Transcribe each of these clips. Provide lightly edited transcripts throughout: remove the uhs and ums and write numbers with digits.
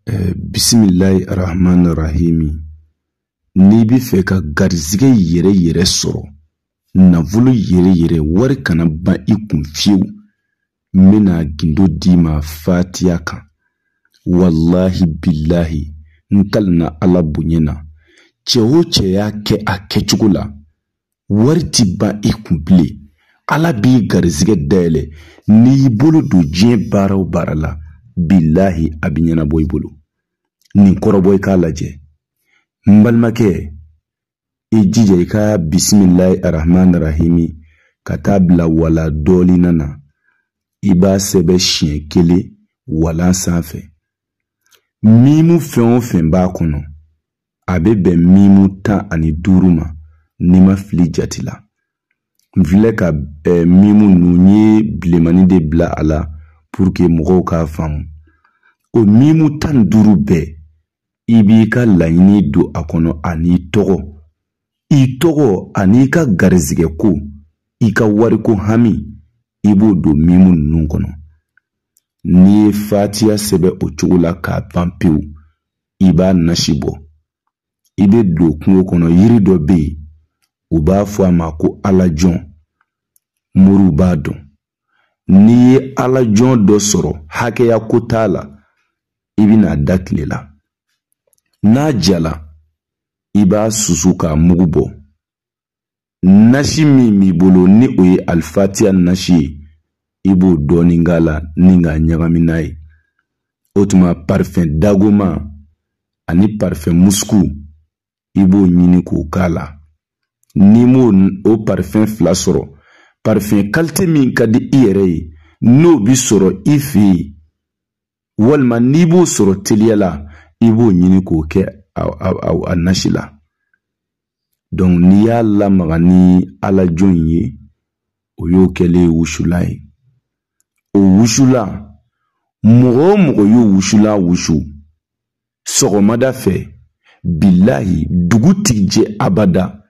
Bisimilahi rahmani rahimi. N'i bɛ fɛ ka garizigɛ yɛrɛ yɛrɛ sɔrɔ, nafolo yɛrɛ yɛrɛ, wari kana ban i kun fiyewu, n bɛna gindo d'i ma fatiya kan. Walahi bilahi, n kalenna Ala bonya na. Cɛ o cɛ y'a kɛ a kɛcogo la, wari ti ban i kun bilen. Ala b'i garizigɛ dayɛlɛ. N'i y'i bolo don diɲɛ baara o baara la, bilahi a bɛ ɲɛnabɔ i bolo. Nin kɔrɔbɔ i k'a lajɛ. N balimakɛ, i jija i ka bisimilahi arahmani rahimi ka taa bila wala dɔɔlina na. I b'a sɛbɛn siɲɛ kelen walan sanfɛ. Mimu fɛn o fɛn b'a kɔnɔ, a bɛ bɛn mimu 15 ma n'i ma fili jate la. N filɛ ka mimu ninnu, n ye bilenmani de bila a la pour que mɔgɔw k'a faamu. O mimu 15 bɛɛ, i b'i ka laɲini don a kɔnɔ an'i tɔgɔ. I tɔgɔ an'i ka garizigɛ ko, i ka wariko hami, i b'o don mimu ninnu kɔnɔ. N'i ye fatiya sɛbɛn o cogo la k'a ban pewu, i b'a nasi bɔ. I bɛ don kungo kɔnɔ, yiri dɔ bɛ yen, u b'a fɔ a ma ko alajɔn. Moriw b'a dɔn. N'i ye alajɔn dɔ sɔrɔ, hakɛya ko t'a la, i bɛna da tile la. N'a jala, i b'a susu k'a mugu bɔ. Nasi min b'i bolo ni o ye alifatiya nasi ye, i b'o dɔɔnin k'a la ni k'a ɲagami n'a ye. O tuma parfum dagoma ani parfum musku, i b'o ɲini k'o k'a la. N'i m'o o parfum fila sɔrɔ, parfum qualité min ka di i yɛrɛ ye, n'o bi sɔrɔ i fɛ yen, walima n'i b'o sɔrɔ teliya la, i b'o ɲini k'o kɛ a nasi la. Donc n'i y'a lamaga ni alajɔn in ye, o y'o kɛlen ye wusulan ye. O wusulan, mɔgɔ o mɔgɔ y'o wusulan wusu sɔgɔmada fɛ, bilahi dugu ti jɛ abada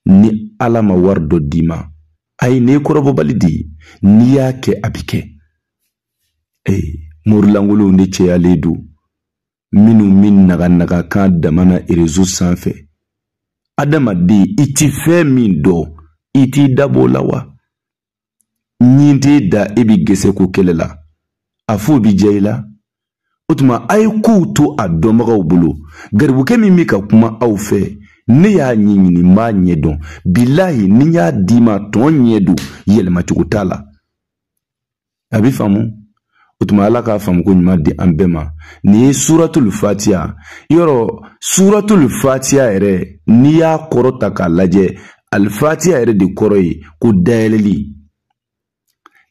ni Ala ma wari dɔ d'i ma. Ayi, nin ye kɔrɔbɔbali de ye. N'i y'a kɛ a bi kɛ. Morilankolonw de cɛyalen don, minnu bɛ naga kan dama na réseau sanfɛ. Adamaden, i ti fɛn min dɔn, i t'i dabɔ o la wa? Ɲin t'e da, e bi gɛsɛ ko kɛlɛ la, a f'o bi diya i la. O tuma a ye kow to a dɔnbagaw bolo. Garibukɛ min bɛ ka kuma aw fɛ, ne y'a ɲɛɲini, n b'a ɲɛdɔn. Bilahi, ni n y'a d'i ma, tɔn ɲɛ don, yɛlɛmacogo t'a la. A bɛ faamu. O tuma Ala k'a faamu ko ɲuman di an bɛɛ ma. Nin ye suratul fatiya. Yɔrɔ suratul fatiya yɛrɛ, n'i y'a kɔrɔ ta k'a lajɛ, alifatiya yɛrɛ de kɔrɔ ye ko dayɛlɛli.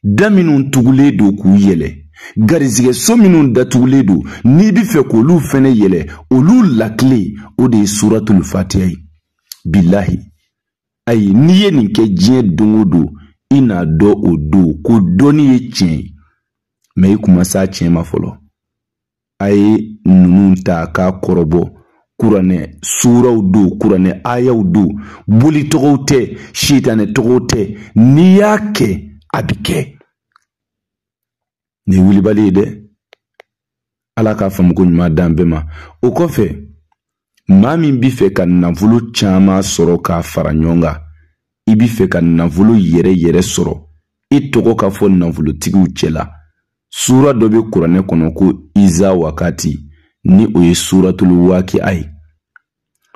Da minnu tugulen don k'u yɛlɛ, garizigɛ so minnu datugulen don, n'i bɛ fɛ k'olu fɛnɛ yɛlɛ, olu lakile, o de ye suratul fatiya ye. Bilahi, ayi, n'i ye nin kɛ diɲɛ don o don, i n'a dɔn o don ko dɔnni ye tiɲɛ ye. Mɛ i kun ma s'a tiɲɛ ma fɔlɔ. A ye ninnu ta k'a kɔrɔbɔ. Kuranɛ suraw don, kuranɛ ayaw don, boli tɔgɔw tɛ, sitanɛ tɔgɔw tɛ. N'i y'a kɛ, a bi kɛ. Nin ye wulibali ye dɛ. Ala k'a faamu ko ɲuman d'an bɛɛ ma. O kɔfɛ, maa min b'i fɛ ka nafolo caman sɔrɔ k'a fara ɲɔgɔn kan, i b'i fɛ ka nafolo yɛrɛ yɛrɛ sɔrɔ, i tɔgɔ ka fɔ nafolotigiw cɛ la. Sura dɔ bɛ kuranɛ kɔnɔ ko Iza wakati, ni o ye suratul wakiya ye.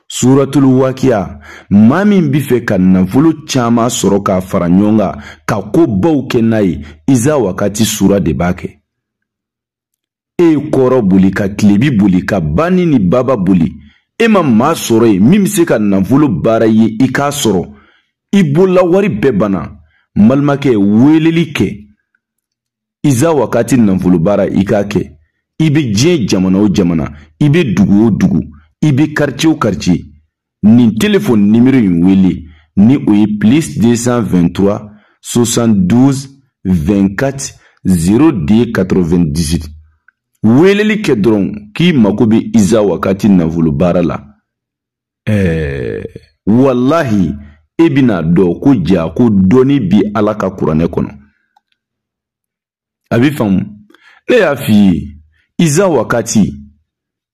Suratul wakiya, maa min b'i fɛ ka nafolo caman sɔrɔ k'a fara ɲɔgɔn kan, ka kobaw kɛ n'a ye, Iza wakati sura de b'a kɛ. E ye kɔrɔ boli ka tilebi boli ka banni ni baba boli, e ma maa sɔrɔ yen min bɛ se ka nafolo baara ye i k'a sɔrɔ. I bolola wari bɛɛ banna. N balimakɛ, weleli kɛ. Iza wakati nafolo baara i k'a kɛ. I bɛ diɲɛ jamana o jamana, i bɛ dugu o dugu, i bɛ quartier o quartier, nin téléphone numéro in wele, ni o ye plus 223 72 24 02 98. Weleli kɛ dɔrɔn k'i mako bɛ Iza wakati nafolo baara la. Walahi, e bɛna dɔn ko ja ko dɔnni bi Ala ka kuranɛ kɔnɔ. A bɛ faamu. Ne y'a f'i ye, Iza wakati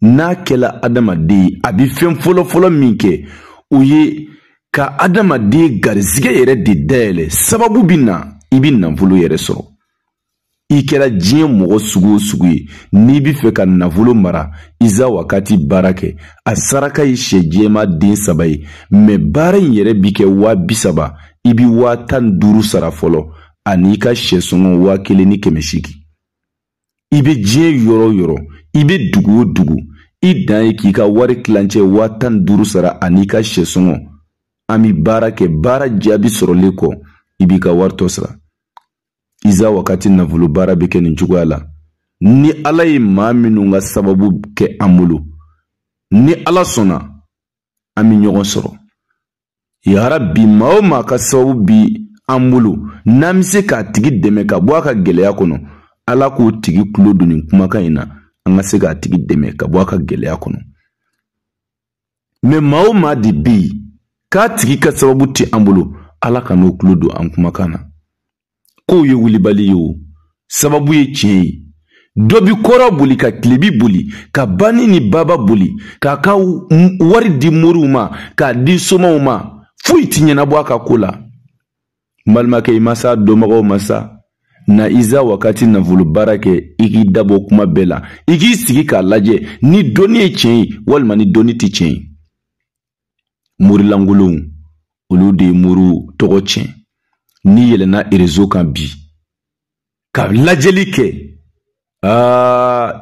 N'a kɛla adamaden ye, a bɛ fɛn fɔlɔfɔlɔ min kɛ, o ye ka adamaden garizigɛ yɛrɛ de dayɛlɛ. Sababu bɛ na, i bɛ nafolo yɛrɛ sɔrɔ. I kɛra diɲɛ mɔgɔ sugu o sugu ye, n'i bɛ fɛ ka nafolo mara, Iza Wakati baara kɛ. A saraka ye sɛ jɛman den 3 ye, mɛ baara in yɛrɛ bi kɛ 30,000. I bi 15,000 sara fɔlɔ, ani i ka sɛ sɔngɔ 1,800. I bɛ diɲɛ yɔrɔ o yɔrɔ, i bɛ dugu o dugu, i dan ye k'i ka wari tilancɛ 15,000 sara ani i ka sɛ sɔngɔ. An bɛ baara kɛ, baara jaabi sɔrɔlen kɔ, i b'i ka wari tɔ sara. Iza Wakati nafolo baara bɛ kɛ nin cogoya la. Ni Ala ye maa minnu ka sababu kɛ an bolo, ni Ala sɔnna, an bɛ ɲɔgɔn sɔrɔ. Yarabi, maa o maa ka sababu bi an bolo, n'an bɛ se k'a tigi dɛmɛ ka bɔ a ka gɛlɛya kɔnɔ, Ala k'o tigi tulo don nin kumakan in na, an ka se k'a tigi dɛmɛ ka bɔ a ka gɛlɛya kɔnɔ. Mɛ maa o maa de bɛ yen k'a tigi ka sababu tɛ an bolo, Ala ka n'o tulo don an kumakan na. Kow ye wulibali ye o, sababu ye tiɲɛ ye. Dɔ bi kɔrɔ boli ka tilebi boli, ka banni ni baba boli, k'a ka wari di moriw ma, k'a di somaw ma, foyi ti ɲɛnabɔ a ka ko la. N balimakɛ, i ma s'a dɔnbagaw ma sa. Na Iza Wakati nafolo baara kɛ, i k'i dabɔ kuma bɛɛ la, i k'i sigi k'a lajɛ ni dɔnni ye tiɲɛ ye walima ni dɔnni tɛ tiɲɛ ye. Morilankolonw, olu de ye moriw tɔgɔ tiɲɛ. N'i yɛlɛnna réseau kan bi ka lajɛli kɛ,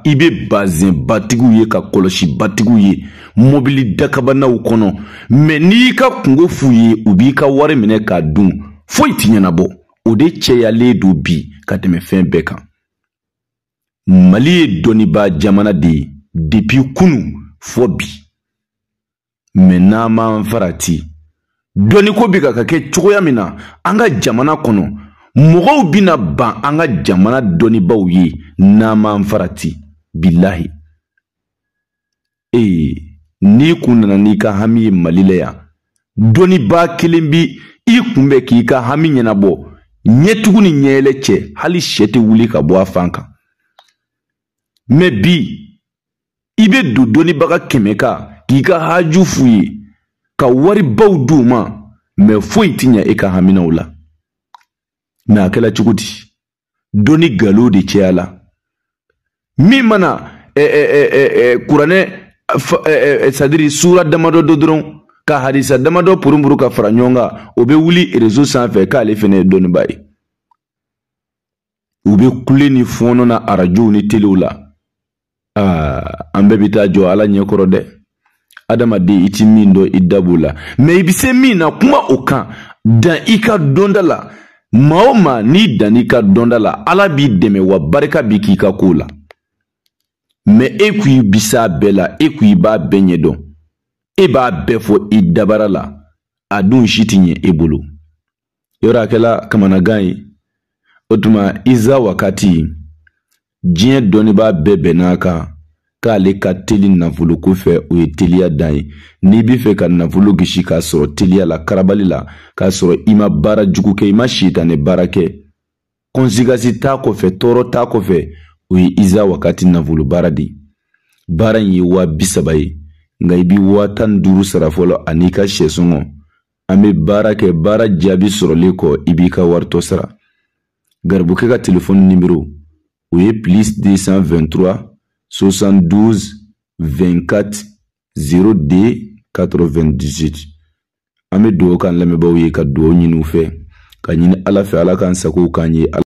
i bɛ bazɛnbatigiw ye ka kɔlɔsibatigiw ye mobili dakabanaw kɔnɔ, mɛ n'i y'i ka kungo f'u ye, u b'i ka wari minɛ k'a dun, foyi ti ɲɛnabɔ. O de cɛyalen don bi ka tɛmɛ fɛn bɛɛ kan. Mali ye dɔnnibaa jamana de ye depuis kunun fɔ bi. Mɛ n'an m'an farati, dɔnniko bɛ ka kɛ cogoya min na an ka jamana kɔnɔ, mɔgɔw bɛna ban an ka jamana dɔnnibaaw ye n'an m'an farati. Bilahi, n'i kun nana n'i ka hami ye Mali la yan, dɔnnibaa kelen bi i kunbɛn k'i ka hami ɲɛnabɔ, ɲɛtugu ni ɲɛyɛlɛ cɛ, hali sɛ tɛ wuli ka bɔ a fan kan. Mɛ bi i bɛ don dɔnnibaga 100 kan k'i ka haju f'u ye, ka waribaw d'u ma, mɛ foyi ti ɲɛ e ka haminaw la. Mɛ a kɛla cogo di? Dɔnni nkalon de caya la. Min mana kuranɛ sadiri sura damadɔ dɔ dɔrɔn, ka hadisa damadɔ purunpuru ka fara ɲɔgɔn kan, o bɛ wuli réseau sanfɛ k'ale fɛnɛ ye dɔnnibaa ye. U bɛ kule ni fɔɔnɔ na arajow ni telew la. An bɛɛ bɛ taa jɔ Ala ɲɛkɔrɔ dɛ. Adamaden, i ti min dɔn, i da b'o la, mɛ i bɛ se min na, kuma o kan, dan i ka dɔnda la. Maa o maa n'i dan i ka dɔnda la, Ala b'i dɛmɛ wa barika b'i k'i ka ko la. Mɛ e ko i bi s'a bɛɛ la, e ko i b'a bɛɛ ɲɛdɔn, e b'a bɛɛ fɔ i dabara la, a dun si ti ɲɛ e bolo. Yɔrɔ a kɛla kamanagan ye. O tuma Iza Wakati, diɲɛ dɔnnibaa bɛɛ bɛnn'a kan k'ale ka teli nafoloko fɛ, o ye teliya dan ye. N'i b'i fɛ ka nafolo gosi k'a sɔrɔ teliya la, karabali la, k'a sɔrɔ i ma baara jugu kɛ, i ma sitanɛ baara kɛ, kɔnsikasi t'a kɔfɛ, tɔɔrɔ t'a kɔfɛ, o ye Iza Wakati nafolo baara de ye. Baara in ye 30,000 ye, nka i bi 15,000 sara fɔlɔ ani i ka sɛ sɔngɔ. An bɛ baara kɛ, baara jaabi sɔrɔlen kɔ, i b'i ka wari tɔ sara. Garibukɛ ka telefɔni nimero, o ye plus 223 72 24 02 98. An bɛ dugawu k'an lamɛnbaaw ye, ka dugawu ɲini u fɛ, ka ɲini Ala fɛ, Ala k'an sagow k'an ye.